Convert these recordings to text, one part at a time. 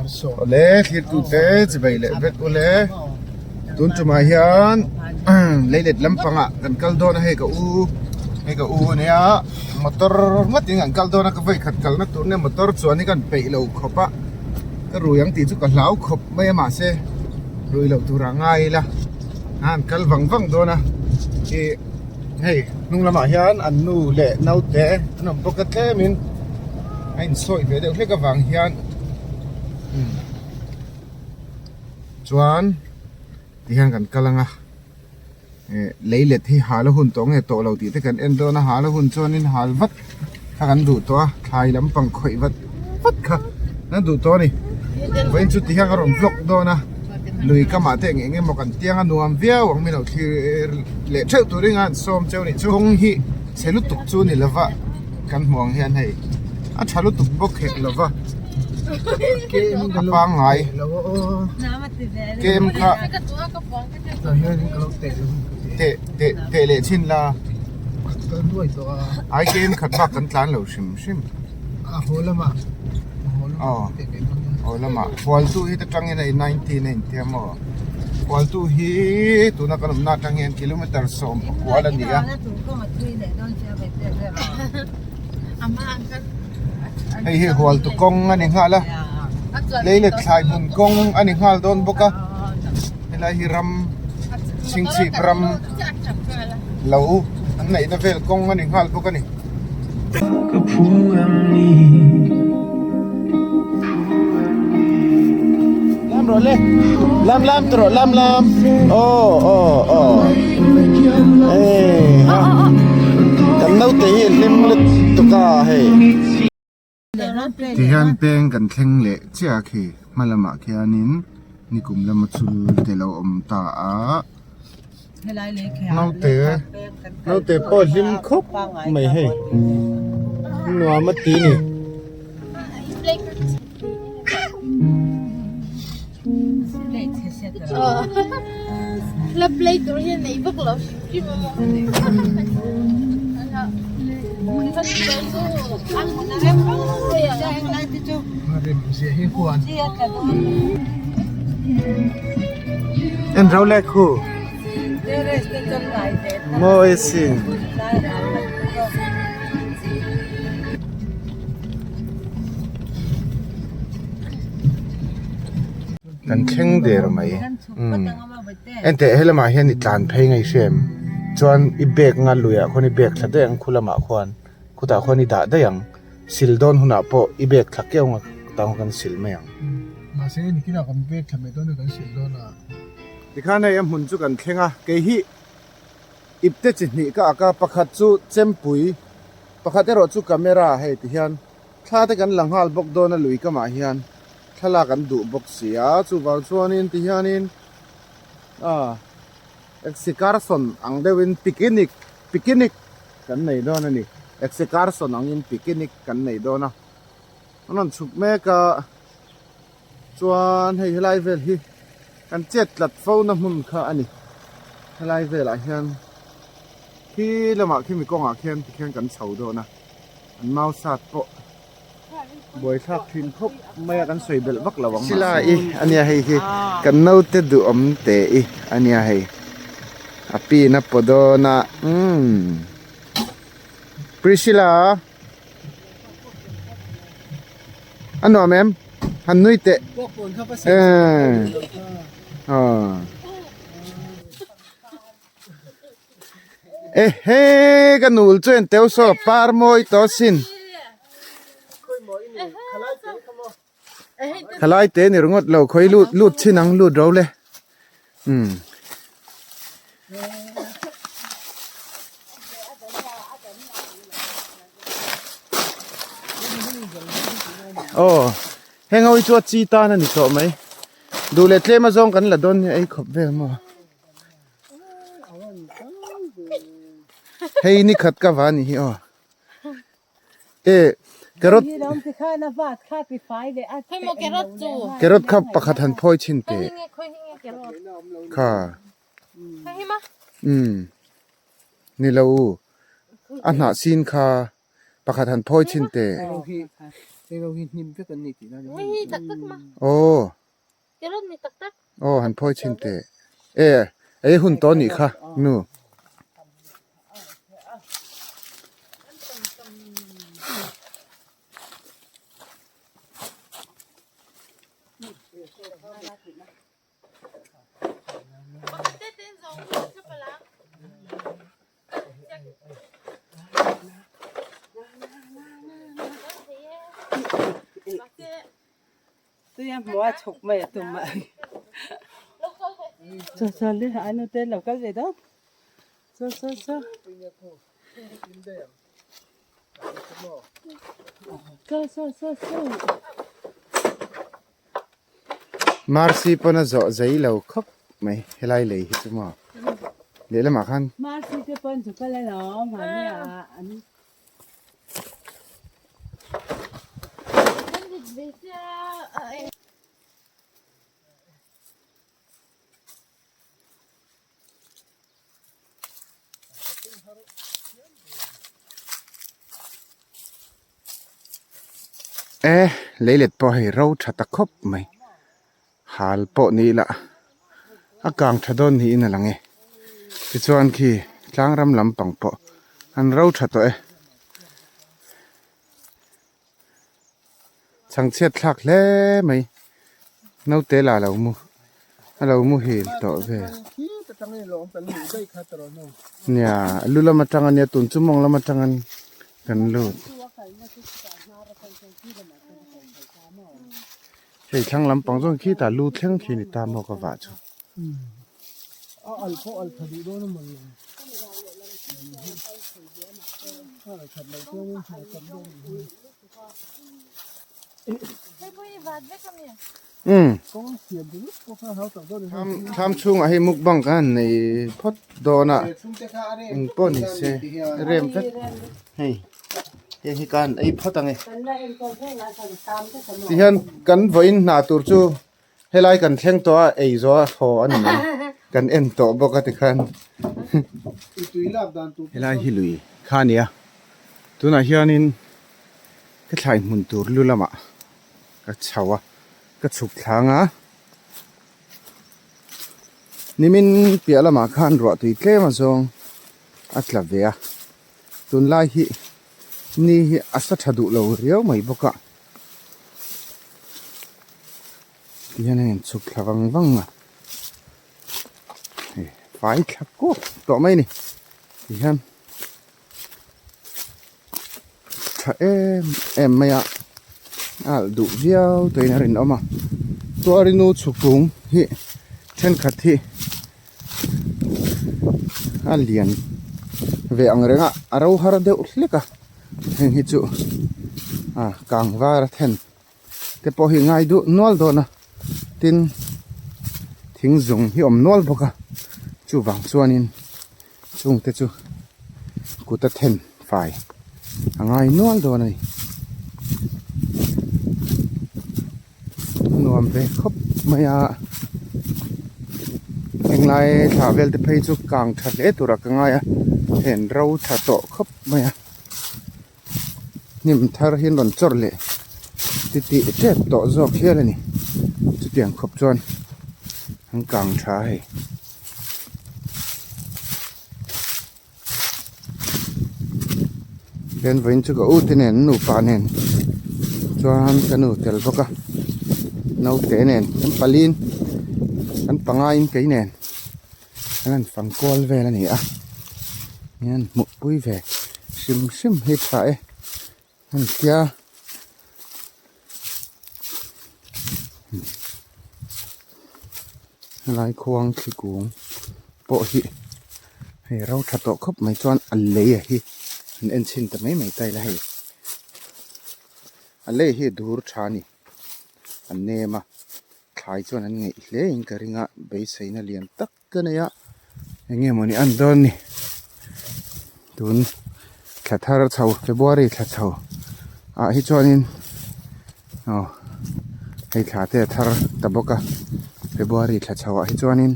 Awle thlirtu te chibai leh vek ule tun tumah hian leilet lampangah kan kal dawn a hei ka u hei ka u ania motor ngatin kan kal dawn a ka vawi khat kalna tur nia motor chuan hi kan peih lo khawp a ka rui ang tih chu ka hlau khawp mai a mahse rui loh turah ngai ila a an kal vang vang dawn a ih hei hnung lamah hian an nu leh naute an awm bawk a tlemin a insawi ve deuh hlek avang hian umm chuan tihian kan kal ang a eh lei let hi hal a hun tawh nge tawh lo tih te kan en dawn a hal a hun chuanin hal vat kha kan duh tawh a thlai lampang khawih vat vat kha kan duh tawh a ni vawiin chu tihian ka rawn vlog dawn a lui kamah te eng eng emaw kan tiang a nuam viau ang min lo thlir leh theuh turin a han sawm cheu a ni chu kawng hi chhe lutuk chu ni lova kan hmuh ang hian hei a tha lutuk bawk hek lova a pangngai kem kha teh teh teh leh chhin la ai kem khat bak kan tlan lo hrim hrim aw aw lamah hualtu hi ta tangin a in nineteen a intia maw hualtu hi tuna kan awmna atang hian kilometer 10 a ni a. Hei hi hualtu kawng a ni nghal a lei leh thlai hmun kawng a ni nghal dawn bawk a helai hi ram chhingchhip ram lo an neihna vel kawng a ni nghal bawk a ni. Lam rawh le lam lam tawh rawh lam lam aw aw aw hei ha kan naute hi a hlim lutuk a hei. Tihian peng kan thleng leh chiah a khi hma lamah khianin nikum lama chul te lo awm ta a. Naute naute pawh hlim khawp mai hei nuam a ti ni. En rau leh khu mawi sin kan thleng der mai umm enteh helamah hian i tlan phei nge i hria em chuan i bag nga luiah khuan i bag thla daih ang khu lamah khuan khutah khuan i dah daih ang. Sil dawn hunah pawh i bag thla keuh ang a tang kan sil mai ang. Mahse nikinah kan bag thla mai dawn a kan sil dawn a. Tikhan hei a hmun chu kan thleng a, kei hi ipte chi hnih ka ak a, pakhat chu chempui, pakhat erawh chu camera hei ti hian thla te kan la nghal bawk dawn a lui kamah hian thlalak an duh bawk si a, chuvang chuanin ti hianin ah Execarson ang deuhin picnic picnic kan nei dawn a ni. Execarson angin picnic kan nei dawn a, an rawn chhuk mek a, chuan hei helai vel hi kan chet tlat fo na hmun kha a ni. Helai velah hian khi lamah khimi kawngah khian tikhian kan chho dawn a, an mau sat pawh buaithlak thin khawp mai a kan sawi belh vak lo ang mahse. Sila i ania hei hi kan naute duhawm teh i ania hei a pin a paw dawn a umm Priscilla a nuam em han nui teh eee aw. Ehe ka nul chuan teu saw par mawi tawh sin khalai te ni ringawt lo khawi lut lut chin ang lut ro le umm. Aw heng ho hi chu a chi tan a ni tawh mai duh leh tlem a zawng kan la dawn nia ei khawp vel maw. Hei ni khat ka va ni hi aw e carrot carrot kha pakhat han phawi chhin teh kha umm ni lo a hnah sin kha pakhat han phawi chhin teh. Heng ho hi hnim vek an ni tih na ni Hei hi tak tak ma. Aw. Carrot ni tak tak. Aw han phawi chhin teh. E ei hun tawh nih kha nu. Marcy pawn a zawh zei lo khawp mai helai lei hi chu maw lehlamah khan E leilet pawh hei ro tha ta khawp mai hal pawh ni ila a kang tha dawn niin a lang e tichuan khi tlang ram lampang pawh an ro tha tawh e chhangchhiat thlak hle mai naute la lo mu a lo muhil tawh vel nia lu lam atang ania tun chu mawng lam atang an kan lut hei thlang lampang zawng khi tah lu thleng khi ni ta maw ka vah chu. Umm thlam chhungah hei mukbang kan han nei phawt dawn a eng pawh ni se rem vek hei heng hi ka han ei phawt ang e tihian kan vawiin hna tur chu helai kan thleng tawh a ei zawh a thaw a ni mai kan en tawh bawk a tikhan helai hi lui kha a ni a tunah hianin ka thlai hmun tur lu lamah ka chho a ka chhuk thlang a nimin piah lamah khan ruah tui tlem a zawng a tla ve a tunlai hi ni hi a sa tha duh lo riau mai bawk a tihian a inchhuk thla vang vang a hei fai thla kuak tawh mai a ni tihian. Tha em em mai a a alh duh viau tawhin a rinawm a tuarinu chhukung hi thenkhat hi a lian ve ang reng a a ro har deuh hlek a heng hi chu a kang var a then te pawh hi ngai duh nual dawn a tin thing zung hi awm nual bawk a chuvang chuanin chungte chu kut a then fai a ngai nual dawn a ni nuam ve khawp mai a henglai thla vel te phei chu kang tha hle tur ah ka ngai a hen ro tha tawh khawp mai a. Hnim thar hi an rawn chawrh leh titih tep tawh zawk hial a ni. Chutiang khawp chuan an kang tha a hei. Hian vawiin chu ka u te nen nupa nen chuan ka nu tel bawk a naute nen kan paliin kan pangaiin kei nen an han fang kual vel a ni a hian hmuh pui ve hrim hrim hi tha e hmun tia helai khuang thli kung pawh hi hei ro tha tawh khawp mai chuan a lei a hi an en chhin ta mai mai ta ila hei a lei hi a dur tha a ni a nem a. Thlai chuan an ngeih hle in ka ring a, beiseina lian tak ka nei a, eng nge mawni an dawn ni. Tun thla thar chho February thla chho ah hi chuanin aw hei thla te a thar ta bawk a, February thla chho ah hi chuanin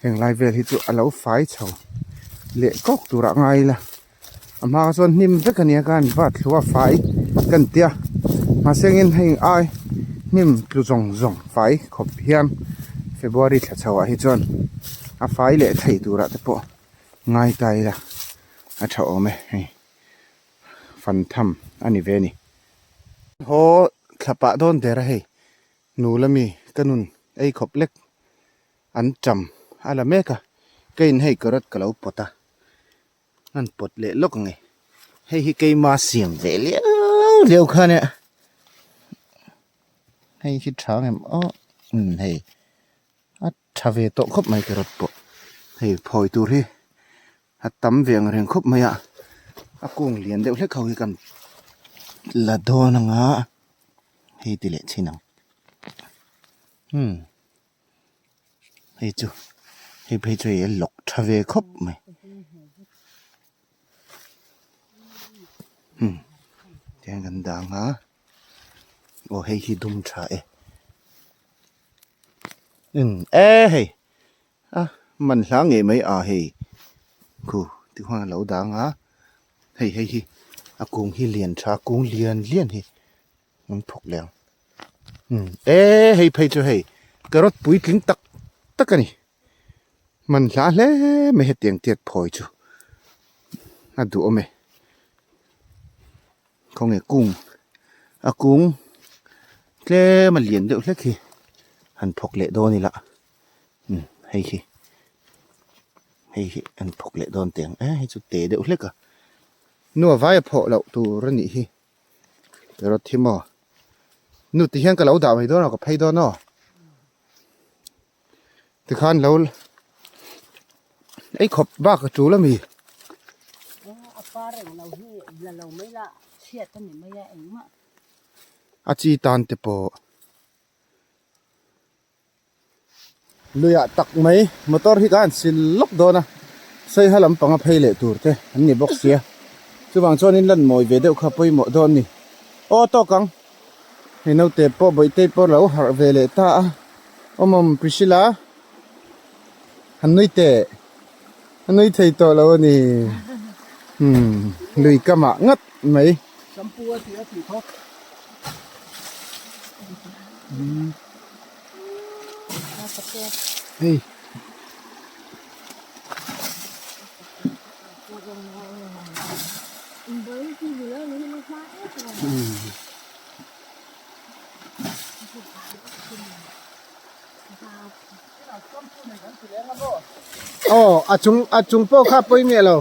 heng lai vel hi chu a lo fai chho leh kawk turah ngai ila. A hma chuan hnim vek a nia khan va thluah fai kan tia. Mahsengin heng ai hnim tlu zawng zawng fai khawp hian February thla chho ah hi chuan a fai leh thei turah te pawh ngai ta ila a tha awm e hei fan tham a ni ve a ni. Haw thla pah dawn der a hei nula mi ka nun ei khawp lek an cham a la mek a ka in hei carrot ka lo pawt a. An pawt leh lawk ang e. Hei hi keima siam ve liau liau kha nia. Hei hi tha ang em aw umm hei a tha ve tawh khawp mai carrot pawh. Hei phawi tur hi a tam ve ang reng khawp mai a. A kung lian deuh hlek ho hi kan la dawn ang a hei ti leh chhin ang umm. Hei chu hei phei chu hei a lawk tha ve khawp mai hmm tihian kan dang a aw hei hi dum tha e umm e hei a man hla ngei mai a hei khu tikhuan a lo dang a hei hei hi a kung hi lian tha kung lian lian hi. an phawk leh ang umm e hei phei chu hei carrot puitling tak tak a ni man hla hle mai hetiang tiat phawi chu a duh awm e khawnge kung a kung tlem a lian deuh hlek hi han phawk leh dawn ila umm hei hi hei hi an phawk leh dawn teh ang e hei chu te deuh hlek a nu a vai a phawh loh tur a nih hi. Carrot hi maw nu ti hian ka lo dah mai dawn a ka phei dawn aw tikhan lo ei khawp bak a tul ami a chi tan te pawh. Luiah tak mai motor hi ka han sil lawk dawn a, saiha lampanga phei leh tur te an ni bawk sia, chuvang chuanin lan mawi ve deuh kha pawimawh dawn a ni. Aw tawk ang, hei naute pawh bawihte pawh lo harh ve leh ta a, awmawm Priscilla han nui teh, a nui thei tawh lo a ni, umm lui kamah ngat mai. Hei. Aw a chung a chung pawh kha pawi miah lo.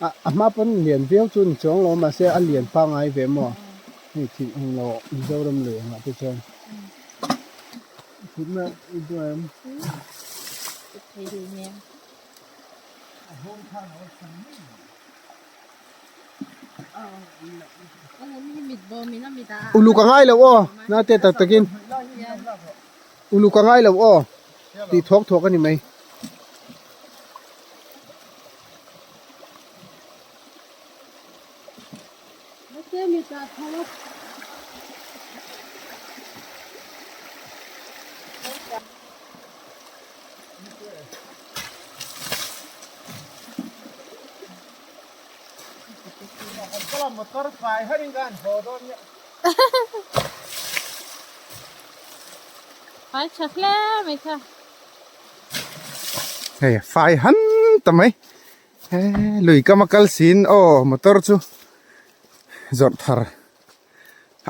A hma pawn lian viau chu ni chuang lo mahse a lian pangngai ve maw hei thih ang lo Mizoram lui angah te chuan thutna i duh em? Uluk a ngai lo aw nate tak takin uluk a ngai lo aw tih thuak thuak a ni mai. Hei fai han ta mai he lui kam a kal siin aw motor chu zawrh thar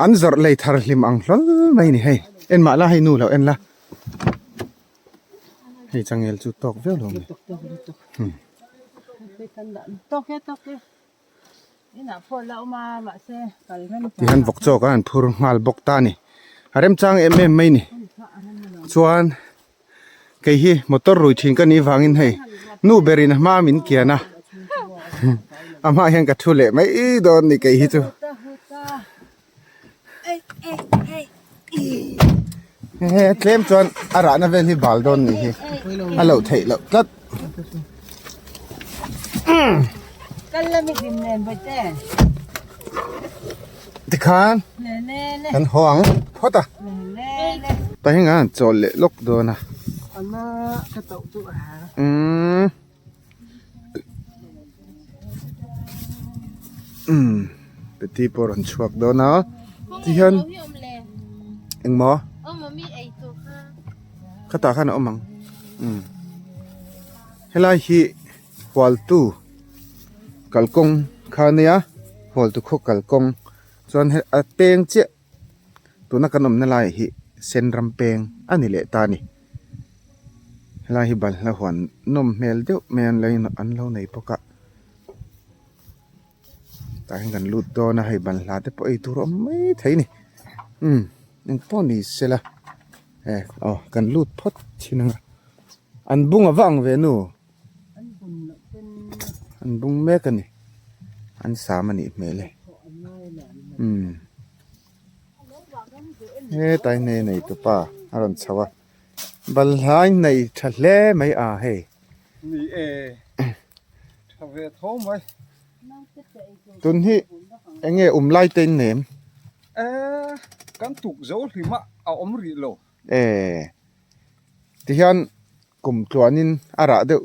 an zawrh lei thar hlim ang hlawl mai a ni hei en mah la hei nu lo en la hei changel chu tawk viau lo mai Tihian vawk chaw khan an phur nghal bawk ta a ni a remchang em em mai a ni chuan kei hi motor rui thin ka nih vangin hei nu berin a hma min kian a a hmaah hian ka thu leh mai dawn a ni kei hi chu. He tlem chuan a rahna vel hi bal dawn nih hi a loh theih loh tlat. Tikhan kan haw ang phawt a pahinga an chawl leh lawk dawn a. Umm. Umm Betty pawh a rawn chhuak dawn a tihian engmaw khatah khan a awm ang umm helai hi hualtu kalkawng kha a nia hualtu khaw kalkawng chuan he a peng chiah tuna kan awmna laiah hi sen ram peng a ni leh ta a ni helai hi balhla huan nawm hmel deuh mai an lo an lo nei bawk a tah hian kan lut dawn a hei balhla te pawh ei tur a awm mai thei a ni umm engpawh ni sela e aw kan lut phawt thin ang a an bung a va ang ve nu an bung mek a ni an sam a nih hmel e umm hetlai hne nei tupa a rawn chho a balhla a innei tha hle mai a hei. Ni e tha ve tho mai. Tun hi eng nge um lai te in nem? E kan tuk zo hlim a a awm rih lo. E tihian kum tluanin a rah deuh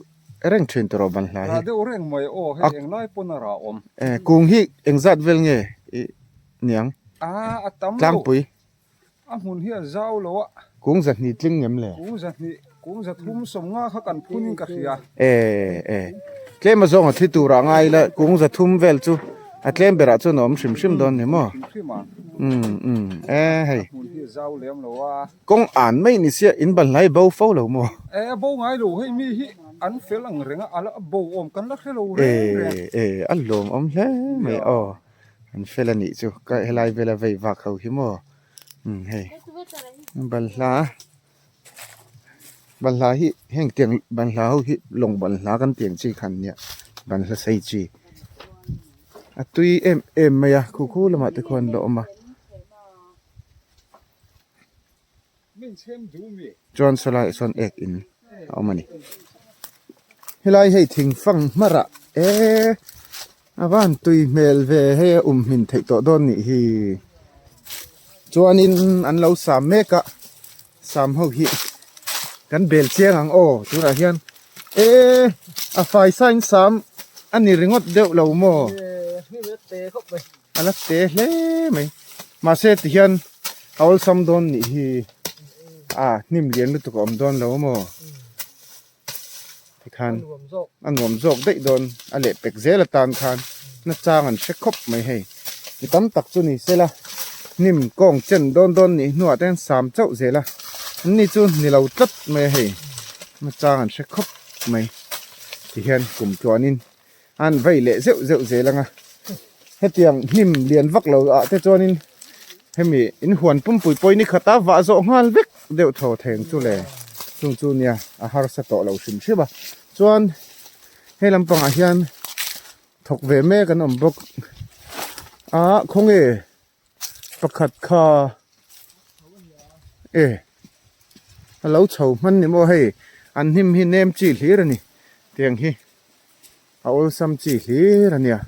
reng thin tawh rawh banhla hi. Rah deuh reng mai aw hei englai pawn a rah awm. E kung hi engzat vel nge i niang? A a tam lo. Tlangpui. A hmun hi a zau lo a. Kung zahnih tling ngem le? Kung zahnih, kung zathum sawmnga kha kan phun in ka hria. E e tlem a zawng a thi tur ah ngai ila kung zathum vel chu a tlem berah chuan a awm hrim hrim dawn ni maw? Hrim hrim a. Umm umm e hei. A hmun hi a zau lem lo a. Kawng an mai ni sia in ban hlai bo fo lo maw? E a bo ngai lo hei mi hi an fel ang reng a a la bo awm kan la hre lo reng reng. E e a lawm awm hle mai aw. An fel a nih chu ka helai vela vei vak ho hi maw umm hei balhla balhla hi heng tiang balhla ho hi lawng balhla kan tih ang chi kha an nia balhla sei chi a tui em em mai a khu khu lamah te khuan la awm a. Chuan sawlaiah sawn ek in a awm a ni helai hei thing fang hmarah eee a van tui hmel ve hei a um hmin theih tawh dawn nih hi chuanin an lo sam mek a sam ho hi kan bel chiang ang aw tunah hian eee a fai sa in sam a ni ringawt deuh lo maw a la te hle mai mahse tihian a awlsam dawn nih hi a hnim lian lutuk a awm dawn lo maw tikhan a nuam zawk daih dawn a leh pek zel atan khan nachang an hre khawp mai hei mi tam tak chu ni sela hnim kawng chen dawn dawn nih hnuah te hian sam chauh zel a an ni chu ni lo tlat mai a hei nachang an hre khawp mai tihian kum tluanin an vei leh zeuh zeuh zel ang a hetiang hnim lian vak lo ah te chuanin hemi in huan pumpui pawh ni khat a vah zawh nghal vek deuh thaw theng chu le chung chu nia a harsa tawh lo hrim hrim a chuan he lampangah hian thawk ve mek an awm bawk a khawnge pakhat kha e a lo chho hman ni maw hei an hnim hi nem chi hlir a ni tiang hi. A awlsam chi hlir a nia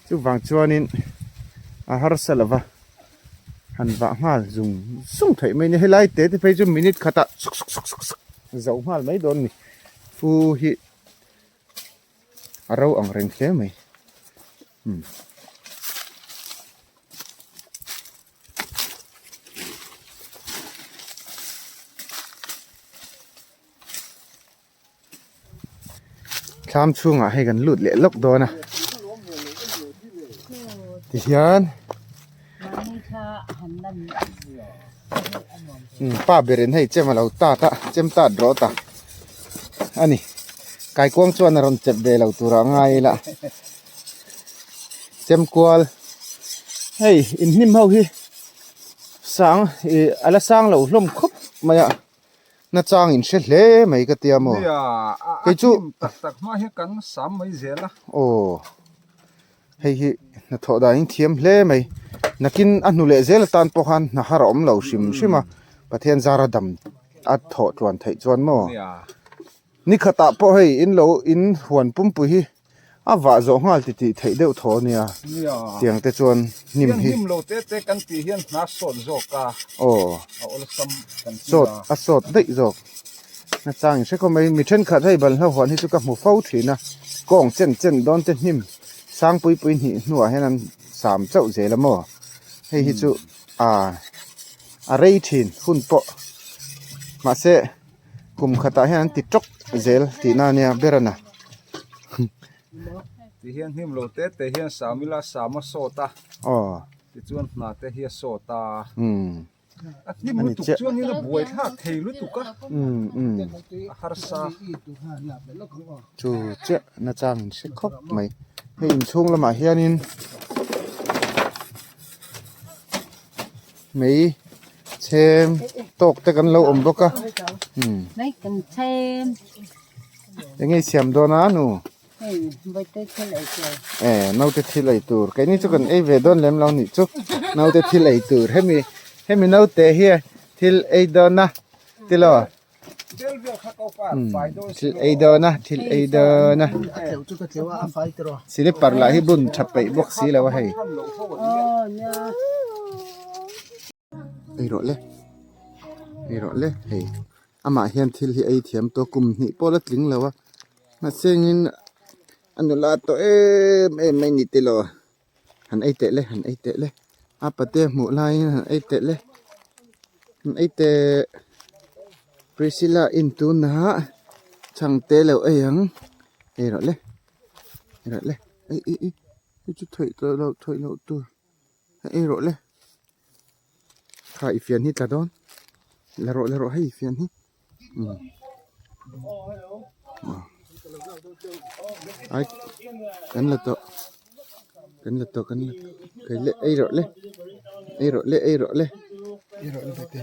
chuvang chuanin a harsa lova han vah nghal zung zung theih mai a ni helai te te phei chu minute khatah suk suk suk suk suk zo nghal mai dawn a ni fu hi a ro ang reng hle mai umm. Thlam chhungah hei kan lut leh lawk dawn a tihian umm pa berin hei chem a lo tat a chem tat rawt a a ni kaikuang chuan a rawn chep ve lo tur ah ngai ila chem kual hei inhnim ho hi sang ih a la sang lo hlawm khawp mai a. Nachang in hre hle mai ka tia maw? Nia, a hnim tak tak hma hian kan sam mai zel a. Aw, hei hi hnathawh dan in thiam hle mai. Nakin a hnu leh zel atan pawh khan hna har a awm lo hrim hrim a, Pathian zara dam a thawh tluan theih chuan maw? Ni khatah pawh hei in lo in huan pumpui hi A vah zawh nghal ti tih theih deuh thaw ania tiang te chuan hnim hi. Hnim lo te te kan tih hian hna sawt zawk a. Aw. A awlsam kan ti a. Sawt a sawt daih zawk. Nachang in hre khawp mai mi thenkhat hei balhla huan hi chu ka hmu fo thin a kawng chen chen dawn te hnim Sang pui pui hnih hnuah hian an sam chauh zel a maw? Hei hi chu ah a rei thin hun pawh mahse kum khatah hian an ti tawk zel tihna a nia ber a na. Ti hian hnim lo te te hian sam ila sam a sawt a. Aw. Tichuan hna te hi a sawt a. Umm. A hnim lutuk chuan in a buai thlak thei lutuk a. A harsa. Chu chiah na chang in hre khawp mai. Hei inchhung lamah hianin mei chhem tawk te kan lo awm bawk a. Eng nge i siam dawn a nu? Eh naute thil ei tur keini chu kan ei ve dawn lem lo nih chu naute thil ei tur hemi hemi naute hi thil ei dawn a tilo thil ei dawn a thil ei dawn a slipper lah hi bun tha peih bawk si lo a hei. Ei rawh le ei rawh le hei amah hian thil hi ei thiam tawh kum hnih pawh la tling lo a mahse engin a nula tawh em em mai ni tilo han ei teh le han ei teh le a pate hmuh laiin han ei teh le han ei teh Priscilla in tunah chhangte lo ei ang ei rawh le ei rawh le ei ei ei hei chu thawih tawh loh thawih loh tur. Ei rawh le kha i fian hi tla dawn la rawh la rawh hei fian hi umm ai kan la tawh kan la tawh kan la tawh kei le ei rawh le ei rawh le ei rawh le ei rawh le bete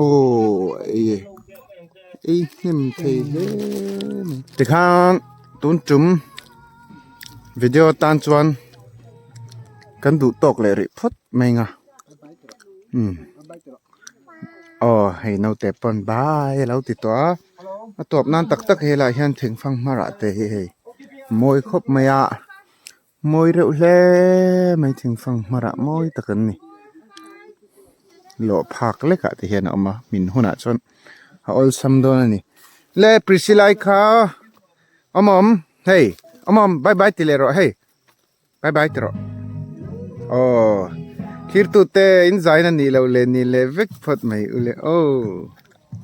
aw ei e ei hnem thei hle mai tikhan tun tum video tan chuan kan duh tawk leh rih phawt mai ang a umm aw hei naute pawn bai a lo ti tawh a a tawp nan tak tak helaiah hian thingfang hmarah te hi hei mawi khawp mai a. Mawi reuh hle mai thingfang hmarah mawi tak an ni lawh phak lek ah te hian a awm a min hunah chuan a awlsam dawn a ni le Priscilla-i kha awm awm hei awm awm bye bye ti leh rawh hei bye bye ti rawh aw thirtute in zaina nih loh leh nih leh vek phawt mai u le aw.